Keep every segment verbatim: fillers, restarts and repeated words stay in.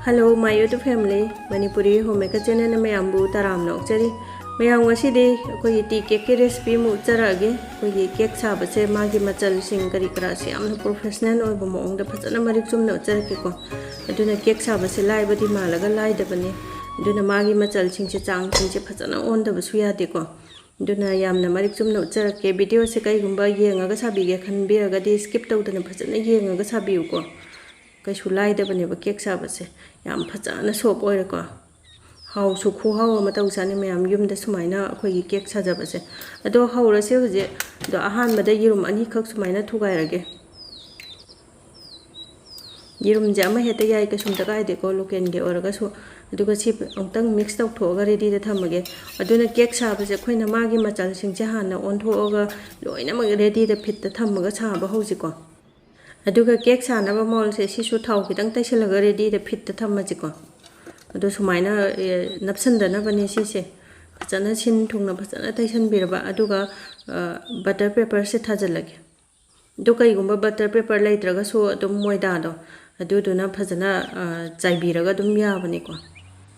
Hello, my YouTube family, Manipuri Homemaker channel ꯅ ꯃꯌꯥꯝꯕꯨ ꯇꯔꯥꯝꯅ ꯑꯣꯛꯆꯔꯤ꯫ ꯃꯌꯥꯝ, ꯉꯁꯤꯗꯤ ꯑꯩꯈꯣꯏꯒꯤ tea cake ꯀꯤ recipe ꯑꯃꯨꯛ ꯎꯠꯆꯔꯛꯑꯒꯦ꯫ ꯑꯩꯈꯣꯏꯒꯤ cake ꯁꯥꯕꯁꯦ ꯃꯥꯒꯤ ꯃꯆꯜꯁꯤꯡ ꯀꯔꯤ ꯀꯔꯥꯁꯦ ꯌꯥꯝꯅ professional ꯑꯣꯏꯕ ꯃꯑꯣꯡꯗ ꯐꯖꯅ ꯃꯔꯤꯛ ꯆꯨꯝꯅ ꯎꯠꯆꯔꯛꯀꯦꯀꯣ꯫ ꯑꯗꯨꯅ cake ꯁꯥꯕꯁꯦ ꯂꯥꯏꯕꯗꯤ ꯃꯥꯜꯂꯒ ꯂꯥꯏꯗꯕꯅꯦ꯫ ꯑꯗꯨꯅ ꯃꯥꯒꯤ ꯃꯆꯜꯁꯤꯡꯁꯦ, ꯆꯥꯡꯁꯤꯡꯁꯦ ꯐꯖꯅ ꯑꯣꯟꯗꯕꯁꯨ ꯌꯥꯗꯦꯀꯣ꯫ ꯑꯗꯨꯅ ꯌꯥꯝꯅ ꯃꯔꯤꯛ ꯆꯨꯝꯅ ꯎꯠꯆꯔꯛꯀꯦ꯫ Video ꯁꯦ ꯀꯩꯒꯨꯝꯕ ꯌꯦꯡꯉꯒ ꯁꯥꯕꯤꯒꯦ ꯈꯟꯕꯤꯔꯒꯗꯤ skip ꯇꯧꯗꯅ ꯐꯖꯅ ꯌꯦꯡꯉꯒ ꯁꯥꯕꯤꯌꯨꯀꯣ꯫ ꯀꯩꯁꯨ ꯂꯥꯏꯗꯕꯅꯦꯕ cake ꯁꯥꯕꯁꯦ꯫ ꯌꯥꯝ ꯐꯖꯅ soft ꯑꯣꯏꯔꯦꯀꯣ꯫ ꯍꯥꯎꯁꯨ ꯈꯨꯍꯥꯎ ꯑꯃ ꯇꯧꯖꯥꯠꯅꯤ ꯃꯌꯥꯝ, ꯌꯨꯝꯗ ꯁꯨꯃꯥꯏꯅ ꯑꯩꯈꯣꯏꯒꯤ cake ꯁꯥꯖꯕꯁꯦ꯫ ꯑꯗꯣ ꯍꯧꯔꯁꯦ ꯍꯧꯖꯤꯛ꯫ ꯑꯗꯣ ꯑꯍꯥꯟꯕꯗ ꯌꯦꯔꯨꯝ ꯑꯅꯤꯈꯛ ꯁꯨꯃꯥꯏꯅ ꯊꯨꯒꯥꯏꯔꯒꯦ꯫ ꯌꯦꯔꯨꯝꯁꯦ ꯑꯃ ꯍꯦꯛꯇ ꯌꯥꯏ, ꯀꯩꯁꯨꯝꯇ ꯀꯥꯏꯗꯦꯀꯣ, local ꯒꯤ ꯑꯣꯏꯔꯒꯁꯨ꯫ ꯑꯗꯨꯒ ꯁꯤ ꯑꯃꯨꯛꯇꯪ mix ꯇꯧꯊꯣꯛꯑꯒ ready ꯗ ꯊꯝꯃꯒꯦ꯫ ꯑꯗꯨꯅ cake ꯁꯥꯕꯁꯦ ꯑꯩꯈꯣꯏꯅ ꯃꯥꯒꯤ ꯃꯆꯜꯁꯤꯡꯁꯦ ꯍꯥꯟꯅ ꯑꯣꯟꯊꯣꯛꯑꯒ ꯂꯣꯏꯅꯃꯛ ready ꯗ ꯐꯤꯠꯇ ꯊꯝꯃꯒ ꯁꯥꯕ ꯍꯧꯁꯤꯀꯣ꯫ ꯑꯗꯨꯒ cake ꯁꯥꯅꯕ mould ꯁꯦ ꯁꯤꯁꯨ ꯊꯥꯎ ꯈꯤꯇꯪ ꯇꯩꯁꯜꯂꯒ ready ꯗ ꯐꯤꯠꯇ ꯊꯝꯃꯁꯤꯀꯣ꯫ ꯑꯗꯣ ꯁꯨꯃꯥꯏꯅ, ꯑꯦ, ꯅꯞꯁꯟꯗꯅꯕꯅꯦ ꯁꯤꯁꯦ꯫ ꯐꯖꯅ ꯁꯤꯟ ꯊꯨꯡꯅ ꯐꯖꯅ ꯇꯩꯁꯟꯕꯤꯔꯕ꯫ ꯑꯗꯨꯒ, ꯑ, butter paper ꯁꯦ ꯊꯥꯖꯤꯜꯂꯒꯦ꯫ ꯑꯗꯨ ꯀꯩꯒꯨꯝꯕ butter paper ꯂꯩꯇ꯭ꯔꯒꯁꯨ ꯑꯗꯨꯝ ꯃꯣꯏꯗꯥꯗꯣ ꯑꯗꯨꯗꯨꯅ ꯐꯖꯅ, ꯑ, ꯆꯥꯏꯕꯤꯔꯒ ꯑꯗꯨꯝ ꯌꯥꯕꯅꯤꯀꯣ꯫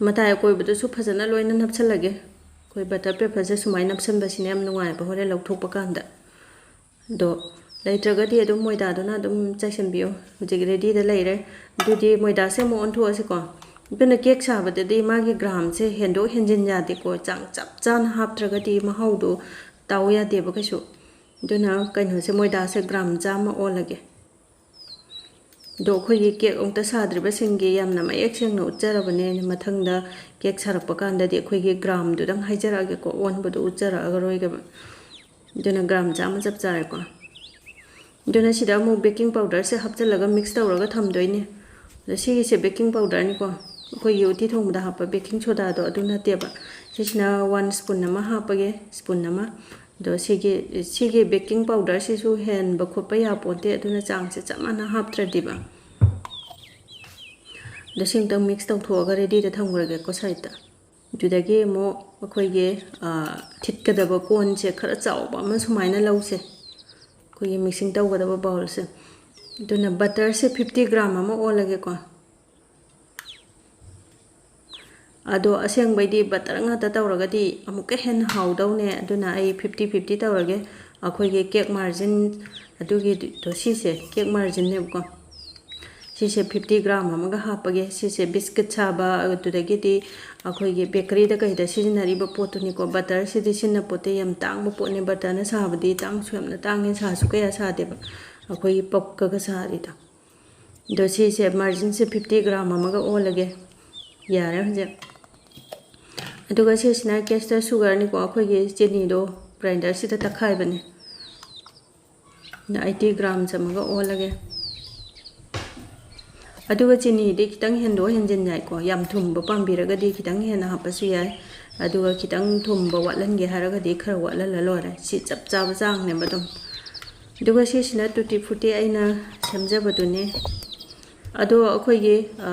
ꯃꯇꯥꯏ ꯑꯀꯣꯏꯕꯗꯁꯨ ꯐꯖꯅ ꯂꯣꯏꯅ ꯅꯞꯁꯜꯂꯒꯦ꯫ ꯑꯩꯈꯣꯏ butter paper ꯁꯦ ꯁꯨꯃꯥꯏꯅ ꯅꯞꯁꯟꯕꯁꯤꯅ ꯌꯥꯝ ꯅꯨꯡꯉꯥꯏꯕ ꯍꯣꯔꯦꯟ ꯂꯧꯊꯣꯛꯄ ꯀꯥꯟꯗ꯫ ꯑꯗꯣ ꯂꯩꯇ꯭ꯔꯒꯗꯤ ꯑꯗꯨꯝ ꯃꯣꯏꯗꯥꯗꯨꯅ ꯑꯗꯨꯝ ꯆꯥꯏꯁꯤꯟꯕꯤꯌꯣ꯫ ꯍꯧꯖꯤꯛ ready ꯗ ꯂꯩꯔꯦ꯫ ꯑꯗꯨꯗꯤ ꯃꯣꯏꯗꯥꯁꯦ ꯑꯃꯨꯛ ꯑꯣꯟꯊꯣꯛꯑꯁꯤꯀꯣ꯫ ꯑꯗꯨꯅ cake ꯁꯥꯕꯗꯗꯤ ꯃꯥꯒꯤ gram ꯁꯦ ꯍꯦꯟꯗꯣꯛ ꯍꯦꯟꯖꯤꯟ ꯌꯥꯗꯦꯀꯣ꯫ ꯆꯥꯡ ꯆꯞ ꯆꯥꯅ ꯍꯥꯞꯇ꯭ꯔꯒꯗꯤ ꯃꯍꯥꯎꯗꯣ ꯇꯥꯎ ꯌꯥꯗꯦꯕ ꯀꯩꯁꯨ꯫ ꯑꯗꯨꯅ ꯀꯩꯅꯣꯁꯦ, ꯃꯣꯏꯗꯥꯁꯦ gram ꯆꯥꯝꯃ ꯑꯣꯜꯂꯒꯦ꯫ ꯑꯗꯣ ꯑꯩꯈꯣꯏꯒꯤ cake ꯑꯃꯨꯛꯇ ꯁꯥꯗ꯭ꯔꯤꯕꯁꯤꯡꯒꯤ ꯌꯥꯝꯅ ꯃꯌꯦꯛ ꯁꯦꯡꯅ ꯎꯠꯆꯔꯕꯅꯦ꯫ ꯃꯊꯪꯗ cake ꯁꯥꯔꯛꯄ ꯀꯥꯟꯗꯗꯤ ꯑꯩꯈꯣꯏꯒꯤ gram ꯗꯨꯗꯪ ꯍꯥꯏꯖꯔꯛꯑꯒꯦꯀꯣ, ꯑꯣꯟꯕꯗꯣ ꯎꯠꯆꯔꯛꯑꯔꯣꯏꯒꯦꯕ꯫ ꯑꯗꯨꯅ gram ꯆꯥꯝꯃ ꯆꯞ ꯆꯥꯔꯦꯀꯣ꯫ ꯑꯗꯨꯅ ꯁꯤꯗ ꯑꯃꯨꯛ baking powder ꯁꯦ ꯍꯥꯞꯆꯤꯜꯂꯒ mix ꯇꯧꯔꯒ ꯊꯝꯗꯣꯏꯅꯦ꯫ ꯑꯗꯣ ꯁꯤꯒꯤꯁꯦ baking powder ꯅꯤꯀꯣ, ꯑꯩꯈꯣꯏꯒꯤ ꯎꯇꯤ ꯊꯣꯡꯕꯗ ꯍꯥꯞꯄ baking soda ꯗꯣ ꯑꯗꯨ ꯅꯠꯇꯦꯕ꯫ ꯁꯤꯁꯤꯅ one spoon ꯑꯃ ꯍꯥꯞꯄꯒꯦ, spoon ꯑꯃ꯫ ꯑꯗꯣ ꯁꯤꯒꯤ, ꯁꯤꯒꯤ baking powder ꯁꯤꯁꯨ ꯍꯦꯟꯕ ꯈꯣꯠꯄ ꯌꯥꯄꯣꯟꯇꯦ, ꯑꯗꯨꯅ ꯆꯥꯡꯁꯦ ꯆꯞ ꯃꯥꯟꯅ ꯍꯥꯞꯇ꯭ꯔꯗꯤꯕ꯫ ꯑꯗꯣ ꯁꯤ ꯑꯃꯨꯛꯇꯪ mix ꯇꯧꯊꯣꯛꯑꯒ ready ꯗ ꯊꯝꯈ꯭ꯔꯒꯦꯀꯣ side ꯇ꯫ ꯑꯗꯨꯗꯒꯤ ꯑꯃꯨꯛ ꯑꯩꯈꯣꯏꯒꯤ, ꯑ, ꯊꯤꯠꯀꯗꯕ ꯀꯣꯟꯁꯦ ꯈꯔ ꯆꯥꯎꯕ ꯑꯃ ꯁꯨꯃꯥꯏꯅ ꯂꯧꯁꯦ, ꯑꯩꯈꯣꯏꯒꯤ mixing ꯇꯧꯒꯗꯕ bowl ꯁꯦ꯫ ꯑꯗꯨꯅ butter ꯁꯦ fifty gram ꯑꯃ ꯑꯣꯜꯂꯒꯦꯀꯣ꯫ ꯑꯗꯣ ꯑꯁꯦꯡꯕꯩꯗꯤ butter ꯉꯥꯛꯇ ꯇꯧꯔꯒꯗꯤ ꯑꯃꯨꯛꯀ ꯍꯦꯟꯅ ꯍꯥꯎꯗꯧꯅꯦ꯫ ꯑꯗꯨꯅ ꯑꯩ fifty fifty ꯇꯧꯔꯒꯦ꯫ ꯑꯩꯈꯣꯏꯒꯤ cake margin ꯑꯗꯨꯒꯤꯗꯣ, ꯁꯤꯁꯦ cake marginꯅꯦꯕꯀꯣ꯫ ꯁꯤꯁꯦ fifty gram ꯑꯃꯒ ꯍꯥꯞꯄꯒꯦ꯫ ꯁꯤꯁꯦ biscuit ꯁꯥꯕ, ꯑꯗꯨꯗꯒꯤꯗꯤ ꯑꯩꯈꯣꯏꯒꯤ bakeryꯗ ꯀꯩꯗ ꯁꯤꯖꯤꯟꯅꯔꯤꯕ ꯄꯣꯠꯇꯨꯅꯤꯀꯣ꯫ Butterꯁꯤꯗꯤ ꯁꯤꯟꯅ ꯄꯣꯠꯇꯦ, ꯌꯥꯝ ꯇꯥꯡꯕ ꯄꯣꯠꯅꯦ꯫ Butterꯅ ꯁꯥꯕꯗꯤ ꯇꯥꯡꯁꯨ ꯌꯥꯝꯅ ꯇꯥꯡꯉꯦ, ꯁꯥꯁꯨ ꯀꯌꯥ ꯁꯥꯗꯦꯕ, ꯑꯩꯈꯣꯏꯒꯤ ꯄꯞꯀꯒ ꯁꯥꯔꯤꯗꯣ꯫ ꯑꯗꯣ ꯁꯤꯁꯦ marginꯁꯦ fifty gram ꯑꯃꯒ ꯑꯣꯜꯂꯒꯦ꯫ ꯌꯥꯔꯦ ꯍꯧꯖꯤꯛ꯫ ꯑꯗꯨꯒ ꯁꯤꯁꯤꯅ caster sugarꯅꯤꯀꯣ, ꯑꯩꯈꯣꯏꯒꯤ ꯆꯤꯅꯤꯗꯣ grinderꯁꯤꯗ ꯇꯛꯈꯥꯏꯕꯅꯦ꯫ ꯑꯗ eighty grams ꯑꯃꯒ ꯑꯣꯜꯂꯒꯦ꯫ ꯑꯗꯨꯒ ꯆꯤꯅꯤꯗꯤ ꯈꯤꯇꯪ ꯍꯦꯟꯗꯣꯛ ꯍꯦꯟꯖꯤꯟ ꯌꯥꯏꯀꯣ, ꯌꯥꯝ ꯊꯨꯝꯕ ꯄꯥꯝꯕꯤꯔꯒꯗꯤ ꯈꯤꯇꯪ ꯍꯦꯟꯅ ꯍꯥꯞꯄꯁꯨ ꯌꯥꯏ꯫ ꯑꯗꯨꯒ ꯈꯤꯇꯪ ꯊꯨꯝꯕ ꯋꯥꯠꯍꯟꯒꯦ ꯍꯥꯏꯔꯒꯗꯤ ꯈꯔ ꯋꯥꯠꯍꯜꯂ ꯂꯣꯏꯔꯦ꯫ ꯁꯤ ꯆꯞ ꯆꯥꯕ ꯆꯥꯡꯅꯦꯕ ꯑꯗꯨꯝ꯫ ꯑꯗꯨꯒ ꯁꯤꯁꯤꯅ tutti frutti ꯑꯩꯅ ꯁꯦꯝꯖꯕꯗꯨꯅꯦ꯫ ꯑꯗꯣ ꯑꯩꯈꯣꯏꯒꯤ, ꯑ,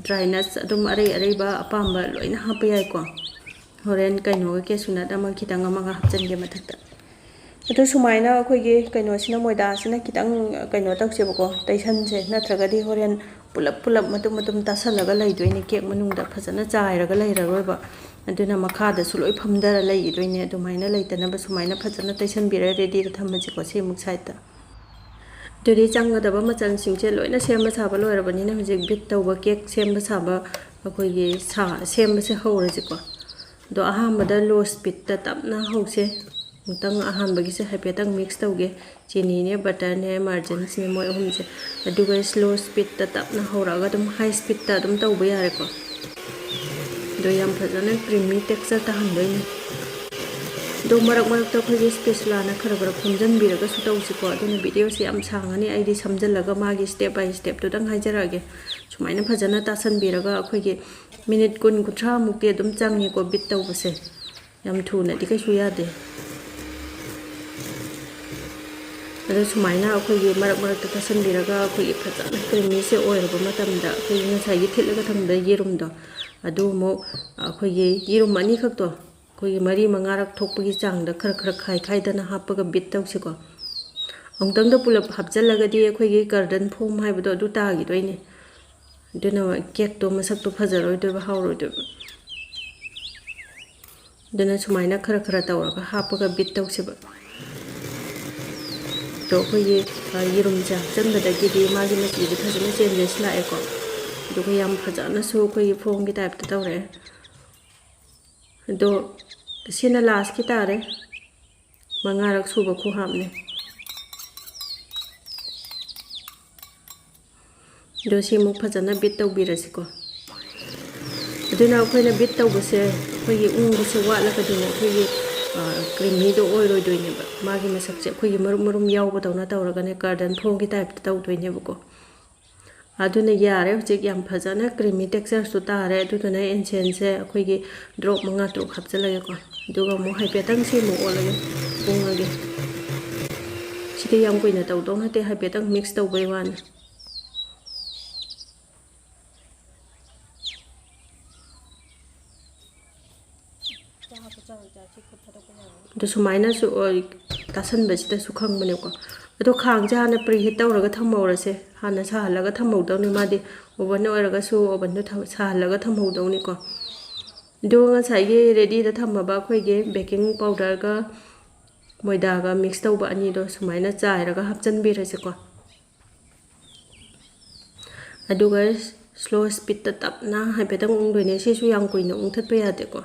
dry nuts ꯑꯗꯨꯝ ꯑꯔꯩ ꯑꯔꯩꯕ ꯑꯄꯥꯝꯕ ꯂꯣꯏꯅ ꯍꯥꯞꯄ ꯌꯥꯏꯀꯣ꯫ ꯍꯣꯔꯦꯟ ꯀꯩꯅꯣꯒ cashew nut ꯑꯃ ꯈꯤꯇꯪ ꯑꯃꯒ ꯍꯥꯞꯆꯤꯟꯒꯦ ꯃꯊꯛꯇ꯫ ꯑꯗꯣ ꯁꯨꯃꯥꯏꯅ ꯑꯩꯈꯣꯏꯒꯤ ꯀꯩꯅꯣꯁꯤꯅ, ꯃꯣꯏꯗꯥꯁꯤꯅ ꯈꯤꯇꯪ ꯀꯩꯅꯣ ꯇꯧꯁꯦꯕꯀꯣ, ꯇꯩꯁꯟꯁꯦ, ꯅꯠꯇ꯭ꯔꯒꯗꯤ ꯍꯣꯔꯦꯟ ꯄꯨꯂꯞ ꯄꯨꯂꯞ ꯃꯇꯨꯝ ꯃꯇꯨꯝ ꯇꯥꯁꯜꯂꯒ ꯂꯩꯗꯣꯏꯅꯦ, cake ꯃꯅꯨꯡꯗ ꯐꯖꯅ ꯆꯥꯏꯔꯒ ꯂꯩꯔꯔꯣꯏꯕ꯫ ꯑꯗꯨꯅ ꯃꯈꯥꯗꯁꯨ ꯂꯣꯏ ꯐꯝꯊꯔ ꯂꯩꯈꯤꯗꯣꯏꯅꯦ꯫ ꯑꯗꯨꯃꯥꯏꯅ ꯂꯩꯇꯅꯕ ꯁꯨꯃꯥꯏꯅ ꯐꯖꯅ ꯇꯩꯁꯟꯕꯤꯔ readyꯗ ꯊꯝꯃꯁꯤꯀꯣ, ꯁꯤ ꯑꯃꯨꯛ sideꯇ꯫ ꯑꯗꯨꯗꯤ ꯆꯪꯒꯗꯕ ꯃꯆꯜꯁꯤꯡꯁꯦ ꯂꯣꯏꯅ ꯁꯦꯝꯕ ꯁꯥꯕ ꯂꯣꯏꯔꯕꯅꯤꯅ ꯍꯧꯖꯤꯛ beat ꯇꯧꯕ, cake ꯁꯦꯝꯕ ꯁꯥꯕ, ꯑꯩꯈꯣꯏꯒꯤ ꯁꯥ-, ꯁꯦꯝꯕꯁꯦ ꯍꯧꯔꯁꯤꯀꯣ꯫ ꯑꯗꯣ ꯑꯍꯥꯟꯕꯗ low speedꯇ ꯇꯞꯅ ꯍꯧꯁꯦ꯫ ꯑꯃꯨꯛꯇꯪ ꯑꯍꯥꯟꯕꯒꯤꯁꯦ ꯍꯥꯏꯐꯦꯠꯇꯪ mix ꯇꯧꯒꯦ꯫ ꯆꯤꯅꯤꯅꯦ, butterꯅꯦ, margarine ꯁꯤꯅꯦ, ꯃꯣꯏ ꯑꯍꯨꯝꯁꯦ꯫ ꯑꯗꯨꯒ slow speedꯇ ꯇꯞꯅ ꯍꯧꯔꯛꯑꯒ ꯑꯗꯨꯝ high speedꯇ ꯑꯗꯨꯝ ꯇꯧꯕ ꯌꯥꯔꯦꯀꯣ꯫ ꯑꯗꯣ ꯌꯥꯝ ꯐꯖꯅ creamy texture ꯇꯥꯍꯟꯗꯣꯏꯅꯦ꯫ ꯑꯗꯣ ꯃꯔꯛ ꯃꯔꯛꯇ ꯑꯩꯈꯣꯏꯒꯤ spatulaꯅ ꯈꯔ ꯈꯔ ꯈꯣꯝꯖꯤꯟꯕꯤꯔꯒꯁꯨ ꯇꯧꯁꯤꯀꯣ꯫ ꯑꯗꯨꯅ videoꯁꯦ ꯌꯥꯝ ꯁꯥꯡꯉꯅꯤ, ꯑꯩꯗꯤ ꯁꯝꯖꯤꯜꯂꯒ ꯃꯥꯒꯤ step by stepꯇꯨꯗꯪ ꯍꯥꯏꯖꯔꯛꯑꯒꯦ꯫ ꯁꯨꯃꯥꯏꯅ ꯐꯖꯅ ꯇꯥꯁꯟꯕꯤꯔꯒ ꯑꯩꯈꯣꯏꯒꯤ minute ꯀꯨꯟ ꯀꯨꯟꯊ꯭ꯔꯥ ꯃꯨꯛꯇꯤ ꯑꯗꯨꯝ ꯆꯪꯉꯦꯀꯣ beat ꯇꯧꯕꯁꯦ꯫ ꯌꯥꯝ ꯊꯨꯅꯗꯤ ꯀꯩꯁꯨ ꯌꯥꯗꯦ꯫ ꯑꯗꯣ ꯁꯨꯃꯥꯏꯅ ꯑꯩꯈꯣꯏꯒꯤ ꯃꯔꯛ ꯃꯔꯛꯇ ꯇꯥꯁꯟꯕꯤꯔꯒ ꯑꯩꯈꯣꯏꯒꯤ ꯐꯖꯅ creamyꯁꯦ ꯑꯣꯏꯔꯕ ꯃꯇꯝꯗ ꯑꯩꯈꯣꯏꯒꯤ ꯉꯁꯥꯏꯒꯤ ꯊꯤꯠꯂꯒ ꯊꯝꯕ ꯌꯦꯔꯨꯝꯗꯣ, ꯑꯗꯨ ꯑꯃꯨꯛ ꯑꯩꯈꯣꯏꯒꯤ ꯌꯦꯔꯨꯝ ꯑꯅꯤꯈꯛꯇꯣ ꯑꯩꯈꯣꯏꯒꯤ ꯃꯔꯤ ꯃꯉꯥꯔꯛ ꯊꯣꯛꯄꯒꯤ ꯆꯥꯡꯗ ꯈꯔ ꯈꯔ ꯈꯥꯏ ꯈꯥꯏꯗꯅ ꯍꯥꯞꯄꯒ beat ꯇꯧꯁꯤꯀꯣ꯫ ꯑꯃꯨꯛꯇꯪꯗ ꯄꯨꯂꯞ ꯍꯥꯞꯆꯤꯜꯂꯒꯗꯤ ꯑꯩꯈꯣꯏꯒꯤ curdled foam ꯍꯥꯏꯕꯗꯣ ꯑꯗꯨ ꯇꯥꯈꯤꯗꯣꯏꯅꯦ꯫ ꯑꯗꯨꯅ ꯀꯦꯛꯇꯣ ꯃꯁꯛꯇꯣ ꯐꯖꯔꯣꯏꯗꯣꯏꯕ, ꯍꯥꯎꯔꯣꯏꯗꯣꯏꯕ꯫ ꯑꯗꯨꯅ ꯁꯨꯃꯥꯏꯅ ꯈꯔ ꯈꯔ ꯇꯧꯔꯒ ꯍꯥꯞꯄꯒ ꯕꯤꯠ ꯇꯧꯁꯦꯕ꯫ ꯑꯗꯣ ꯑꯩꯈꯣꯏꯒꯤ, ꯑ, ꯌꯦꯔꯨꯝꯁꯦ ꯍꯥꯞꯆꯤꯟꯕꯗꯒꯤꯗꯤ ꯃꯥꯒꯤ ꯃꯆꯨꯁꯦ ꯐꯖꯅ ꯆꯦꯟꯖꯦꯁ ꯂꯥꯛꯑꯦꯀꯣ꯫ ꯑꯗꯨꯒ ꯌꯥꯝ ꯐꯖꯅꯁꯨ ꯑꯩꯈꯣꯏꯒꯤ ꯐꯣꯝꯒꯤ ꯇꯥꯏꯞꯇ ꯇꯧꯔꯛꯑꯦ꯫ ꯑꯗꯣ ꯁꯤꯅ ꯂꯥꯁꯀꯤ ꯇꯥꯔꯦ꯫ ꯃꯉꯥꯔꯛ ꯁꯨꯕ ꯈꯨꯍꯥꯞꯅꯦ꯫ ꯑꯗꯣ ꯁꯤ ꯑꯃꯨꯛ ꯐꯖꯅ ꯕꯤꯠ ꯇꯧꯕꯤꯔꯁꯤꯀꯣ꯫ ꯑꯗꯨꯅ ꯑꯩꯈꯣꯏꯅ ꯕꯤꯠ ꯇꯧꯕꯁꯦ, ꯑꯩꯈꯣꯏꯒꯤ ꯎꯪꯕꯁꯦ ꯋꯥꯠꯂꯒꯗꯤꯅꯦ, ꯑꯩꯈꯣꯏꯒꯤ, ꯑ, ꯀ꯭ꯔꯤꯃꯤꯗꯣ ꯑꯣꯏꯔꯣꯏꯗꯣꯏꯅꯦꯕ꯫ ꯃꯥꯒꯤ ꯃꯁꯛꯁꯦ ꯑꯩꯈꯣꯏꯒꯤ ꯃꯔꯨꯝ ꯃꯔꯨꯝ ꯌꯥꯎꯕꯗꯧꯅ ꯇꯧꯔꯒꯅꯦ, ꯀꯥꯔꯗꯟ ꯐꯣꯝꯒꯤ ꯇꯥꯏꯞꯇ ꯇꯧꯗꯣꯏꯅꯦꯕꯀꯣ꯫ ꯑꯗꯨꯅ ꯌꯥꯔꯦ, ꯍꯧꯖꯤꯛ ꯌꯥꯝ ꯐꯖꯅ ꯀ꯭ꯔꯤꯃꯤ ꯇꯦꯛꯁꯆꯔꯁꯨ ꯇꯥꯔꯦ꯫ ꯑꯗꯨꯗꯨꯅ ꯏꯟꯁꯦꯟꯁꯁꯦ ꯑꯩꯈꯣꯏꯒꯤ ꯗ꯭ꯔꯣꯞ ꯃꯉꯥ ꯇꯔꯨꯛ ꯍꯥꯞꯆꯤꯜꯂꯒꯦꯀꯣ꯫ ꯑꯗꯨꯒ ꯑꯃꯨꯛ ꯍꯥꯏꯐꯦꯠꯇꯪ ꯁꯤ ꯑꯃꯨꯛ ꯑꯣꯠꯂꯒꯦ, ꯎꯪꯉꯒꯦ꯫ ꯁꯤꯗꯤ ꯌꯥꯝ ꯀꯨꯏꯅ ꯇꯧꯗꯧ ꯅꯠꯇꯦ, ꯍꯥꯏꯐꯦꯠꯇꯪ ꯃꯤꯛꯁ ꯇꯧꯕꯩ ꯋꯥꯅꯤ꯫ ꯑꯗꯨ ꯁꯨꯃꯥꯏꯅꯁꯨ, ꯑꯣꯏ, ꯇꯥꯁꯟꯕꯁꯤꯗꯁꯨ ꯈꯪꯕꯅꯦꯀꯣ꯫ ꯑꯗꯣ ꯈꯥꯡꯁꯦ ꯍꯥꯟꯅ ꯄ꯭ꯔꯤꯍꯤꯠ ꯇꯧꯔꯒ ꯊꯝꯍꯧꯔꯁꯦ꯫ ꯍꯥꯟꯅ ꯁꯥꯍꯜꯂꯒ ꯊꯝꯍꯧꯗꯧꯅꯤ꯫ ꯃꯥꯗꯤ ꯑꯣꯚꯟ ꯑꯣꯏꯔꯒꯁꯨ ꯑꯣꯚꯟꯗꯣ ꯊꯝ-, ꯁꯥꯍꯜꯂꯒ ꯊꯝꯍꯧꯗꯧꯅꯤꯀꯣ꯫ ꯑꯗꯨꯒ ꯉꯁꯥꯏꯒꯤ ꯔꯦꯗꯤꯗ ꯊꯝꯃꯕ ꯑꯩꯈꯣꯏꯒꯤ ꯕꯦꯀꯤꯡ ꯄꯥꯎꯗꯔꯒ ꯃꯣꯏꯗꯥꯒ ꯃꯤꯛꯁ ꯇꯧꯕ ꯑꯅꯤꯗꯣ ꯁꯨꯃꯥꯏꯅ ꯆꯥꯏꯔꯒ ꯍꯥꯞꯆꯤꯟꯕꯤꯔꯁꯦꯀꯣ꯫ ꯑꯗꯨꯒ ꯁ꯭ꯂꯣ ꯁ꯭ꯄꯤꯠꯇ ꯇꯞꯅ ꯍꯥꯏꯐꯦꯠꯇꯪ ꯎꯪꯗꯣꯏꯅꯦ꯫ ꯁꯤꯁꯨ ꯌꯥꯝ ꯀꯨꯏꯅ ꯎꯪꯊꯠꯄ ꯌꯥꯗꯦꯀꯣ꯫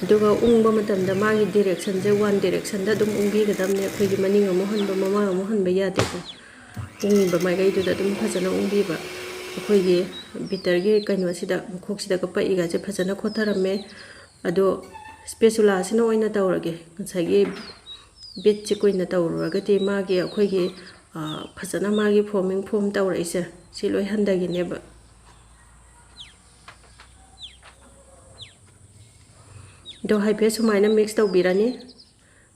ꯑꯗꯨꯒ ꯎꯪꯕ ꯃꯇꯝꯗ ꯃꯥꯒꯤ ꯗꯤꯔꯦꯛꯁꯟꯁꯦ ꯋꯥꯟ ꯗꯤꯔꯦꯛꯁꯟꯗ ꯑꯗꯨꯝ ꯎꯪꯕꯤꯒꯗꯕꯅꯦ꯫ ꯑꯩꯈꯣꯏꯒꯤ ꯃꯅꯤꯡ ꯑꯃꯨꯛ ꯍꯟꯕ, ꯃꯃꯥꯡ ꯑꯃꯨꯛ ꯍꯟꯕ ꯌꯥꯗꯦꯀꯣ꯫ ꯎꯪꯉꯤꯕ ꯃꯥꯏꯀꯩꯗꯨꯗ ꯑꯗꯨꯝ ꯐꯖꯅ ꯎꯪꯕꯤꯕ꯫ ꯑꯩꯈꯣꯏꯒꯤ ꯕꯤꯇꯔꯒꯤ ꯀꯩꯅꯣꯁꯤꯗ, ꯃꯈꯣꯛꯁꯤꯗꯒ ꯄꯛꯏꯒꯁꯦ ꯐꯖꯅ ꯈꯣꯠꯊꯔꯝꯃꯦ꯫ ꯑꯗꯣ ꯁ꯭ꯄꯦꯆꯨꯂꯥꯁꯤꯅ ꯑꯣꯏꯅ ꯇꯧꯔꯒꯦ꯫ ꯉꯁꯥꯏꯒꯤ ꯕꯤꯠꯁꯦ ꯀꯨꯏꯅ ꯇꯧꯔꯨꯔꯒꯗꯤ ꯃꯥꯒꯤ ꯑꯩꯈꯣꯏꯒꯤ, ꯑ, ꯐꯖꯅ ꯃꯥꯒꯤ ꯐꯣꯝꯃꯤꯡ ꯐꯣꯝ ꯇꯧꯔꯛꯏꯁꯦ ꯁꯤ ꯂꯣꯏ ꯍꯟꯊꯈꯤꯅꯦꯕ꯫ ꯑꯗꯣ ꯍꯥꯏꯐꯦꯠ ꯁꯨꯃꯥꯏꯅ ꯃꯤꯛꯁ ꯇꯧꯕꯤꯔꯅꯤ꯫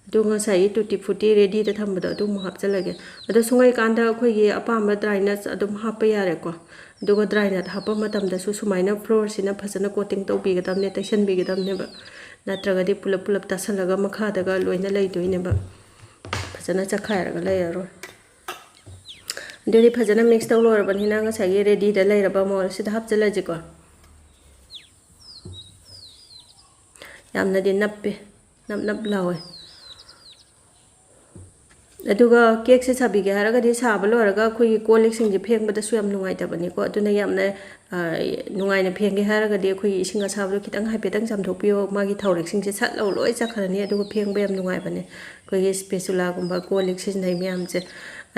ꯑꯗꯨ ꯉꯁꯥꯏꯒꯤ ꯇꯨꯇꯤ ꯐ꯭ꯔꯨꯇꯤ ꯔꯦꯗꯤꯗ ꯊꯝꯕꯗꯣ ꯑꯗꯨ ꯑꯃꯨꯛ ꯍꯥꯞꯆꯤꯜꯂꯒꯦ꯫ ꯑꯗꯣ ꯁꯨꯡꯉꯩꯀꯥꯟꯗ ꯑꯩꯈꯣꯏꯒꯤ ꯑꯄꯥꯝꯕ ꯗ꯭ꯔꯥꯏ ꯅꯠꯁ ꯑꯗꯨꯝ ꯍꯥꯞꯄ ꯌꯥꯔꯦꯀꯣ꯫ ꯑꯗꯨꯒ ꯗ꯭ꯔꯥꯏ ꯅꯠ ꯍꯥꯞꯄ ꯃꯇꯝꯗꯁꯨ ꯁꯨꯃꯥꯏꯅ ꯐ꯭ꯂꯣꯔꯁꯤꯅ ꯐꯖꯅ ꯀꯣꯇꯤꯡ ꯇꯧꯕꯤꯒꯗꯕꯅꯦ, ꯇꯩꯁꯟꯕꯤꯒꯗꯕꯅꯦꯕ꯫ ꯅꯠꯇ꯭ꯔꯒꯗꯤ ꯄꯨꯂꯞ ꯄꯨꯂꯞ ꯇꯥꯁꯜꯂꯒ ꯃꯈꯥꯗꯒ ꯂꯣꯏꯅ ꯂꯩꯗꯣꯏꯅꯦꯕ꯫ ꯐꯖꯅ ꯆꯈꯥꯏꯔꯒ ꯂꯩꯔꯔꯣꯏ꯫ ꯑꯗꯨꯗꯤ ꯐꯖꯅ ꯃꯤꯛꯁ ꯇꯧ ꯂꯣꯏꯔꯕꯅꯤꯅ ꯉꯁꯥꯏꯒꯤ ꯔꯦꯗꯤꯗ ꯂꯩꯔꯕ ꯃꯣꯜꯁꯤꯗ ꯍꯥꯞꯆꯤꯜꯂꯁꯤꯀꯣ꯫ ꯌꯥꯝꯅꯗꯤ ꯅꯞꯄꯦ, ꯅꯞ ꯅꯞ ꯂꯥꯎꯋꯦ꯫ ꯑꯗꯨꯒ ꯀꯦꯛꯁꯦ ꯁꯥꯕꯤꯒꯦ ꯍꯥꯏꯔꯒꯗꯤ ꯁꯥꯕ ꯂꯣꯏꯔꯒ ꯑꯩꯈꯣꯏꯒꯤ ꯀꯣꯜ ꯂꯤꯛꯁꯤꯡꯁꯦ ꯐꯦꯡꯕꯗꯁꯨ ꯌꯥꯝ ꯅꯨꯡꯉꯥꯏꯇꯕꯅꯤꯀꯣ꯫ ꯑꯗꯨꯅ ꯌꯥꯝꯅ, ꯑ, ꯅꯨꯡꯉꯥꯏꯅ ꯐꯦꯡꯒꯦ ꯍꯥꯏꯔꯒꯗꯤ ꯑꯩꯈꯣꯏꯒꯤ ꯏꯁꯤꯡ ꯑꯁꯥꯕꯗꯣ ꯈꯤꯇꯪ ꯍꯥꯏꯐꯦꯠꯇꯪ ꯆꯥꯝꯊꯣꯛꯄꯤꯌꯣ, ꯃꯥꯒꯤ ꯊꯥꯎꯔꯦꯛꯁꯤꯡꯁꯦ ꯁꯠ ꯂꯧ ꯂꯣꯏ ꯆꯠꯈ꯭ꯔꯅꯤ꯫ ꯑꯗꯨꯒ ꯐꯦꯡꯕ ꯌꯥꯝ ꯅꯨꯡꯉꯥꯏꯕꯅꯦ꯫ ꯑꯩꯈꯣꯏꯒꯤ ꯁ꯭ꯄꯦꯆꯨꯂꯥꯒꯨꯝꯕ ꯀꯣꯜ ꯂꯤꯛ ꯁꯤꯖꯤꯟꯅꯩ ꯃꯌꯥꯝꯁꯦ꯫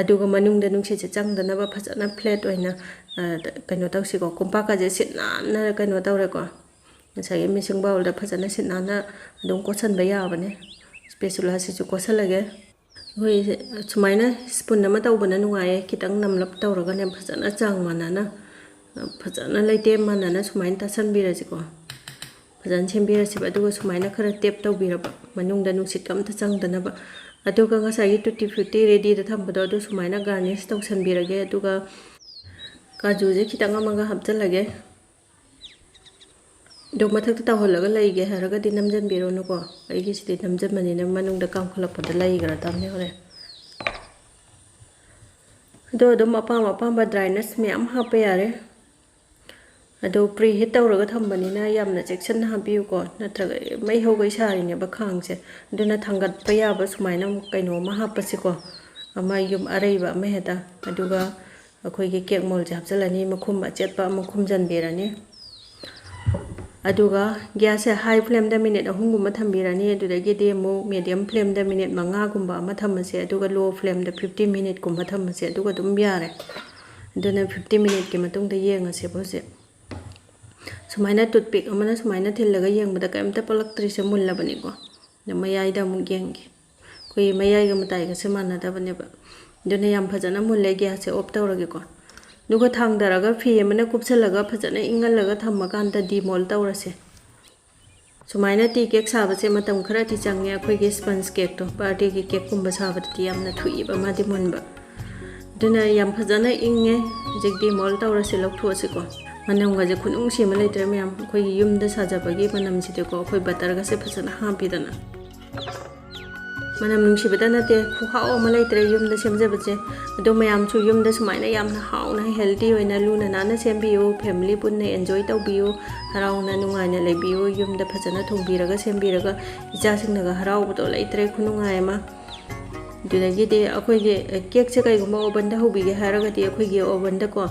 ꯑꯗꯨꯒ ꯃꯅꯨꯡꯗ ꯅꯨꯡꯁꯤꯠꯁꯦ ꯆꯪꯗꯅꯕ ꯐꯖꯅ ꯐ꯭ꯂꯦꯠ ꯑꯣꯏꯅ, ꯑ, ꯀꯩꯅꯣ ꯇꯧꯁꯤꯀꯣ, ꯀꯣꯝꯄꯥꯛꯀꯁꯦ ꯁꯤꯠ ꯅꯥꯟꯅ ꯀꯩꯅꯣ ꯇꯧꯔꯦꯀꯣ꯫ ꯉꯁꯥꯏꯒꯤ ꯃꯤꯛꯁꯤꯡ ꯕꯥꯎꯜꯗ ꯐꯖꯅ ꯁꯤꯠ ꯅꯥꯟꯅ ꯑꯗꯨꯝ ꯀꯣꯠꯁꯟꯕ ꯌꯥꯕꯅꯦ꯫ ꯁ꯭ꯄꯦꯆꯨꯂꯥꯁꯤꯁꯨ ꯀꯣꯠꯁꯜꯂꯒꯦ꯫ ꯑꯩꯈꯣꯏ ꯁꯨꯃꯥꯏꯅ ꯁ꯭ꯄꯨꯟ ꯑꯃ ꯇꯧꯕꯅ ꯅꯨꯡꯉꯥꯏꯌꯦ꯫ ꯈꯤꯇꯪ ꯅꯝꯂꯞ ꯇꯧꯔꯒꯅꯦ, ꯐꯖꯅ ꯆꯥꯡ ꯃꯥꯟꯅꯅ, ꯐꯖꯅ ꯂꯩꯇꯦꯝ ꯃꯥꯟꯅꯅ ꯁꯨꯃꯥꯏꯅ ꯇꯥꯁꯟꯕꯤꯔꯁꯤꯀꯣ꯫ ꯐꯖꯅ ꯁꯦꯝꯕꯤꯔꯁꯤꯕ꯫ ꯑꯗꯨꯒ ꯁꯨꯃꯥꯏꯅ ꯈꯔ ꯇꯦꯞ ꯇꯧꯕꯤꯔꯕ, ꯃꯅꯨꯡꯗ ꯅꯨꯡꯁꯤꯠꯀ ꯑꯝꯇ ꯆꯪꯗꯅꯕ꯫ ꯑꯗꯨꯒ ꯉꯁꯥꯏꯒꯤ ꯇꯨꯇꯤ ꯐ꯭ꯔꯨꯇꯤ ꯔꯦꯗꯤꯗ ꯊꯝꯕꯗꯣ ꯑꯗꯨ ꯁꯨꯃꯥꯏꯅ ꯒꯥꯔꯅꯤꯁ ꯇꯧꯁꯟꯕꯤꯔꯒꯦ꯫ ꯑꯗꯨꯒ ꯀꯥꯖꯨꯁꯦ ꯈꯤꯇꯪ ꯑꯃꯒ ꯍꯥꯞꯆꯜꯂꯒꯦ꯫ ꯑꯗꯣ ꯃꯊꯛꯇ ꯇꯧꯍꯜꯂꯒ ꯂꯩꯒꯦ ꯍꯥꯏꯔꯒꯗꯤ ꯅꯝꯖꯟꯕꯤꯔꯣꯅꯨꯀꯣ꯫ ꯑꯩꯒꯤꯁꯤꯗꯤ ꯅꯝꯖꯟꯕꯅꯤꯅ ꯃꯅꯨꯡꯗ ꯀꯥꯝꯈꯠꯂꯛꯄꯗ ꯂꯩꯈ꯭ꯔꯗꯕꯅꯦ ꯍꯣꯔꯦꯟ꯫ ꯑꯗꯣ ꯑꯗꯨꯝ ꯑꯄꯥꯝ ꯑꯄꯥꯝꯕ ꯗ꯭ꯔꯥꯏ ꯅꯠꯁ ꯃꯌꯥꯝ ꯍꯥꯞꯄ ꯌꯥꯔꯦ꯫ ꯑꯗꯣ ꯄ꯭ꯔꯤ ꯍꯤꯠ ꯇꯧꯔꯒ ꯊꯝꯕꯅꯤꯅ ꯌꯥꯝꯅ ꯆꯦꯛꯁꯤꯟꯅ ꯍꯥꯞꯄꯤꯌꯨꯀꯣ, ꯅꯠꯇ꯭ꯔꯒ ꯃꯩ ꯍꯧꯒꯩ ꯁꯥꯔꯤꯅꯦꯕ ꯈꯥꯡꯁꯦ꯫ ꯑꯗꯨꯅ ꯊꯥꯡꯒꯠꯄ ꯌꯥꯕ ꯁꯨꯃꯥꯏꯅ ꯑꯃꯨꯛ ꯀꯩꯅꯣ ꯑꯃ ꯍꯥꯞꯄꯁꯤꯀꯣ, ꯑꯃ ꯌꯨꯝ ꯑꯔꯩꯕ ꯑꯃ ꯍꯦꯛꯇ꯫ ꯑꯗꯨꯒ ꯑꯩꯈꯣꯏꯒꯤ ꯀꯦꯛ ꯃꯣꯜꯁꯦ ꯍꯥꯞꯆꯤꯜꯂꯅꯤ, ꯃꯈꯨꯝ ꯑꯆꯦꯠꯄ ꯑꯃ ꯈꯨꯝꯖꯤꯟꯕꯤꯔꯅꯤ꯫ ꯑꯗꯨꯒ ꯒ꯭ꯌꯥꯁꯁꯦ ꯍꯥꯏ ꯐ꯭ꯂꯦꯝꯗ ꯃꯤꯅꯤꯠ ꯑꯍꯨꯝꯒꯨꯝꯕ ꯊꯝꯕꯤꯔꯅꯤ꯫ ꯑꯗꯨꯗꯒꯤꯗꯤ ꯑꯃꯨꯛ ꯃꯦꯗꯤꯌꯝ ꯐ꯭ꯂꯦꯝꯗ ꯃꯤꯅꯤꯠ ꯃꯉꯥꯒꯨꯝꯕ ꯑꯃ ꯊꯝꯃꯁꯦ, ꯑꯗꯨꯒ ꯂꯣ ꯐ꯭ꯂꯦꯝꯗ ꯐꯤꯐꯇꯤꯟ ꯃꯤꯅꯤꯠꯀꯨꯝꯕ ꯊꯝꯃꯁꯦ, ꯑꯗꯨꯒ ꯑꯗꯨꯝ ꯌꯥꯔꯦ꯫ ꯑꯗꯨꯅ ꯐꯤꯐꯇꯤꯟ ꯃꯤꯅꯤꯠꯀꯤ ꯃꯇꯨꯡꯗ ꯌꯦꯡꯉꯁꯦꯕ ꯍꯧꯖꯤꯛ꯫ ꯁꯨꯃꯥꯏꯅ ꯇꯨꯠꯄꯤꯛ ꯑꯃꯅ ꯁꯨꯃꯥꯏꯅ ꯊꯤꯜꯂꯒ ꯌꯦꯡꯕꯗ ꯀꯩꯝꯇ ꯄꯛꯂꯛꯇ꯭ꯔꯤꯁꯦ ꯃꯨꯜꯂꯕꯅꯤꯀꯣ꯫ ꯑꯗ ꯃꯌꯥꯏꯗ ꯑꯃꯨꯛ ꯌꯦꯡꯒꯦ꯫ ꯑꯩꯈꯣꯏꯒꯤ ꯃꯌꯥꯏꯒ ꯃꯇꯥꯏꯒꯁꯦ ꯃꯥꯟꯅꯗꯕꯅꯦꯕ꯫ ꯑꯗꯨꯅ ꯌꯥꯝ ꯐꯖꯅ ꯃꯨꯜꯂꯦ, ꯒ꯭ꯌꯥꯁꯁꯦ ꯑꯣꯐ ꯇꯧꯔꯒꯦꯀꯣ꯫ ꯑꯗꯨꯒ ꯊꯥꯡꯗꯔꯒ ꯐꯤ ꯑꯃꯅ ꯀꯨꯞꯁꯜꯂꯒ ꯐꯖꯅ ꯏꯪꯍꯜꯂꯒ ꯊꯝꯃꯀꯥꯟꯗ ꯗꯤꯃꯣꯜ ꯇꯧꯔꯁꯦ꯫ ꯁꯨꯃꯥꯏꯅ ꯇꯤ ꯀꯦꯛ ꯁꯥꯕꯁꯦ ꯃꯇꯝ ꯈꯔꯗꯤ ꯆꯪꯉꯦ꯫ ꯑꯩꯈꯣꯏꯒꯤ ꯁ꯭ꯄꯟꯖ ꯀꯦꯛꯇꯣ, ꯕꯥꯔꯗꯦꯒꯤ ꯀꯦꯛꯀꯨꯝꯕ ꯁꯥꯕꯗꯗꯤ ꯌꯥꯝꯅ ꯊꯨꯏꯕ ꯃꯥꯗꯤ ꯃꯨꯟꯕ꯫ ꯑꯗꯨꯅ ꯌꯥꯝ ꯐꯖꯅ ꯏꯪꯉꯦ꯫ ꯍꯧꯖꯤꯛ ꯗꯤꯃꯣꯜ ꯇꯧꯔꯁꯦ, ꯂꯧꯊꯣꯛꯑꯁꯤꯀꯣ꯫ ꯃꯅꯝꯒꯁꯦ ꯈꯨꯅꯨꯡꯁꯤ ꯑꯃ ꯂꯩꯇ꯭ꯔꯦ ꯃꯌꯥꯝ꯫ ꯑꯩꯈꯣꯏꯒꯤ ꯌꯨꯝꯗ ꯁꯥꯖꯕꯒꯤ ꯃꯅꯝꯁꯤꯗꯤꯀꯣ, ꯑꯩꯈꯣꯏ ꯕꯇꯔꯒꯁꯦ ꯐꯖꯅ ꯍꯥꯞꯄꯤꯗꯅ꯫ ꯃꯅꯝ ꯅꯨꯡꯁꯤꯕꯇ ꯅꯠꯇꯦ, ꯈꯨꯍꯥꯎ ꯑꯃ ꯂꯩꯇ꯭ꯔꯦ ꯌꯨꯝꯗ ꯁꯦꯝꯖꯕꯁꯦ꯫ ꯑꯗꯣ ꯃꯌꯥꯝꯁꯨ ꯌꯨꯝꯗ ꯁꯨꯃꯥꯏꯅ ꯌꯥꯝꯅ ꯍꯥꯎꯅ, healthy ꯑꯣꯏꯅ, ꯂꯨꯅ ꯅꯥꯟꯅ ꯁꯦꯝꯕꯤꯌꯨ, family ꯄꯨꯟꯅ enjoy ꯇꯧꯕꯤꯌꯨ, ꯍꯔꯥꯎꯅ ꯅꯨꯡꯉꯥꯏꯅ ꯂꯩꯕꯤꯌꯨ꯫ ꯌꯨꯝꯗ ꯐꯖꯅ ꯊꯣꯡꯕꯤꯔꯒ ꯁꯦꯝꯕꯤꯔꯒ ꯏꯆꯥꯁꯤꯡꯅꯒ ꯍꯔꯥꯎꯕꯗꯣ ꯂꯩꯇ꯭ꯔꯦ, ꯈꯨꯅꯨꯡꯉꯥꯏ ꯑꯃ꯫ ꯑꯗꯨꯗꯒꯤꯗꯤ ꯑꯩꯈꯣꯏꯒꯤ, ꯑ, cakeꯁꯦ ꯀꯩꯒꯨꯝꯕ ovenꯗ ꯍꯧꯕꯤꯒꯦ ꯍꯥꯏꯔꯒꯗꯤ ꯑꯩꯈꯣꯏꯒꯤ ovenꯗꯀꯣ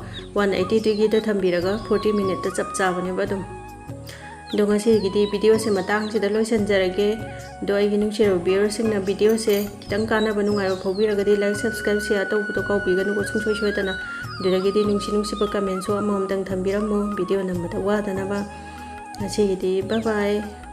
one eighty degreeꯗ ꯊꯝꯕꯤꯔꯒ forty minuteꯇ ꯆꯞ ꯆꯥꯕꯅꯦꯕ ꯑꯗꯨꯝ꯫ ꯑꯗꯣ ꯉꯁꯤꯒꯤꯗꯤ videoꯁꯦ ꯃꯇꯥꯡꯁꯤꯗ ꯂꯣꯏꯁꯤꯟꯖꯔꯒꯦ꯫ ꯑꯗꯣ ꯑꯩꯒꯤ ꯅꯨꯡꯁꯤꯔꯕ viewerꯁꯤꯡꯅ videoꯁꯦ ꯈꯤꯇꯪ ꯀꯥꯟꯅꯕ, ꯅꯨꯡꯉꯥꯏꯕ ꯐꯥꯎꯕꯤꯔꯒꯗꯤ like, subscribe, share ꯇꯧꯕꯗꯣ ꯀꯥꯎꯕꯤꯒꯅꯨꯀꯣ ꯁꯨꯡꯁꯣꯏ ꯁꯣꯏꯗꯅ꯫ ꯑꯗꯨꯗꯒꯤꯗꯤ ꯅꯨꯡꯁꯤ ꯅꯨꯡꯁꯤꯕ commentꯁꯨ ꯑꯃꯃꯝꯇꯪ ꯊꯝꯕꯤꯔꯝꯃꯨ video ꯅꯝꯕꯗ ꯋꯥꯗꯅꯕ꯫ ꯉꯁꯤꯒꯤꯗꯤ bye bye꯫